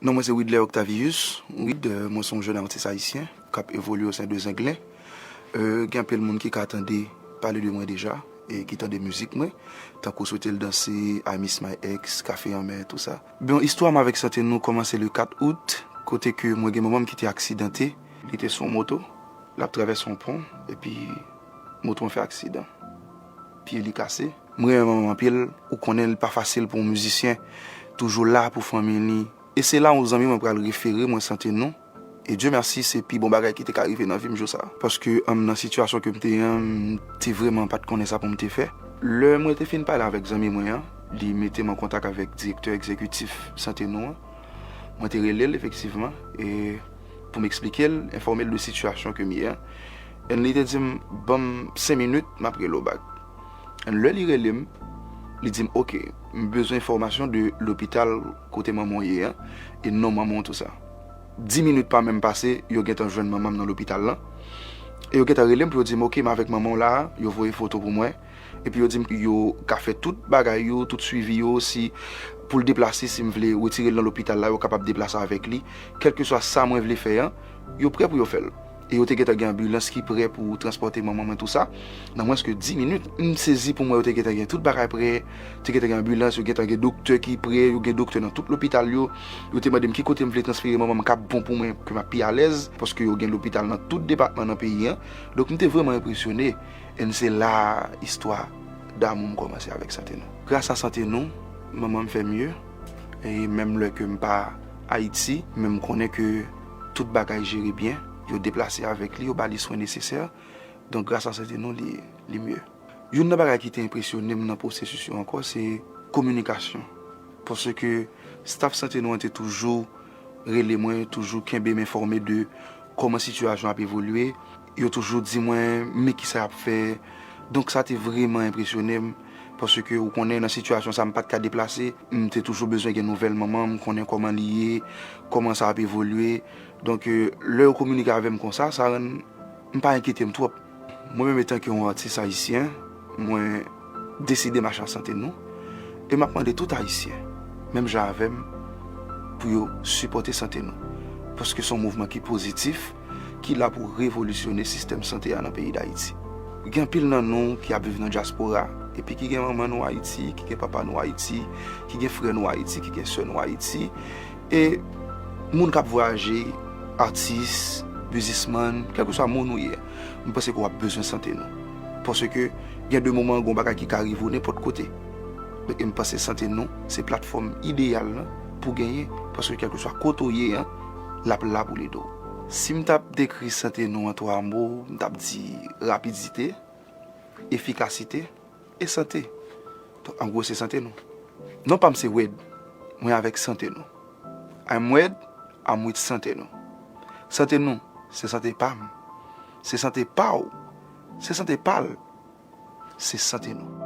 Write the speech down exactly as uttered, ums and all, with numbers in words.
Non mwen se Widler Octavius. Wid, euh, mwen se yon jèn atis ayisyen k ap evolye o sen de Zenglen. Euh, gen anpil moun ki ka tande pale de mwen deja e ki tande mizik mwen, tankou Swete l danse, I Miss My Ex, Kafe Anmè, tou sa. Bon, istwa m avèk Sante Nou kòmanse le kat out, kote ke mwen gen manman m ki te aksidante. Li te sou yon moto, l ap travèse yon pon, epi moto an fè aksidan. Pye li kase. Mwen renmen manman m anpil, ou konnen li pa fasil pou yon mizisyen toujou la pou fanmi li. E se la yon zanmi mwen pral refere mwen Sante Nou. E Dye mèsi, se pi bon bagay ki te ka rive nan vi m jou sa. Paske, anm, nan sitiyasyon ke m te ye an, m te vrèman pa t konnen sa pou m te fè. Lè mwen te fin pale avèk zanmi mwen an, li mete m an kontak avèk direktè egzekitif Sante Nou an. Mwen te rele l efektivman, e pou m eksplike l, enfòme l de sitiyasyon ke m ye an. And li te di m, "Ban m senk minit, m ap rele w back." And lè li rele m, li di m, "Oke, m bezwen enfòmasyon de lopital kote manman w ye an, e non manman w, tou sa." Dis minit pa menm pase, yo gentan jwenn manman m nan lopital lan. E yo gentan rele m pou yo di m, "Oke, m avèk manman w la a." Yo voye foto pou mwen. Epi yo di m yo ka fè tout bagay yo, tout swivi yo, si pou l deplase, si m vle retire l nan lopital la, yo kapab deplase avèk li. Kèlkeswa sa mwen vle fè an, yo prè pou yo fè l. E yo te gentan gen anbilans ki prè pou transpòte manman mwen, tou sa. Nan mwens ke dis minit, m sezi pou m wè yo te gentan gen tout bagay prè, te gentan gen anbilans, yo gentan gen doktè ki prè, yo gen doktè nan tout lopital yo. Yo te mande m ki kote m vle transfere manman m k ap bon pou mwen, ke m ap pi alèz, paske yo gen lopital nan tout depatman nan peyi an. Donk, m te vrèman enpresyone. E se la istwa damou m kòmanse avèk Sante Nou. Gras a Sante Nou, manman m fè mye. E menm lè ke m pa Ayiti, men m konnen ke tout bagay jere byen. Yo deplase avèk li, yo ba li swen nesesè. Donk, gras a Sante Nou, li, li mye. Youn nan bagay ki te enpresyone m nan pwosesis yo ankò, se kominikasyon. Paske staf Sante Nou an te toujou rele mwen, toujou kenbe m enfòme de kòman sitiyasyon ap evolye. Yo toujou di mwen men kisa y ap fè. Donk, sa te vrèman enpresyone m, paske ou konnen nan sitiyasyon sa, m pa t ka deplase. M te toujou bezwen gen nouvèl manman m, konnen kòman li ye, kòman sa ap evolye. Donk, euh, lè yo kominike avè m konsa, sa rann m pa enkyete m twòp. Mwen menm, etanke yon atis ayisyen, mwen deside mache ak Sante Nou. E m ap mande tout Ayisyen, menm jan avè m, pou yo sipòte Sante Nou. Paske se yon mouvman ki pozitif, ki la pou revolisyone sistèm sante a nan peyi Dayiti. Gen anpil nan nou ki ap viv nan dyaspora, epi ki gen manman nou Ayiti, ki gen papa nou Ayiti, ki gen frè nou Ayiti, ki gen sè nou Ayiti. E moun k ap vwayaje, atis, biznismann, kèlkeswa moun ou ye, m panse ke w ap bezwen Sante Nou. Paske gen de moman, gen yon bagay ki ka rive w nenpòt kote. Donk, e m panse Sante Nou se platfòm ideyal lan pou genyen, paske kèlkeswa kote w ye an, l ap la pou l ede w. Si m t ap dekri Sante Nou an twa mo, m t ap di rapidite, efikasite e sante. Donk, an gwo, se Sante Nou. Non pa m se Wed. Mwen avèk Sante Nou. I'm Wed, I'm with Sante Nou. Sante Nou, se sante pa m. Se sante pa w. Se sante pa l. Se Sante Nou.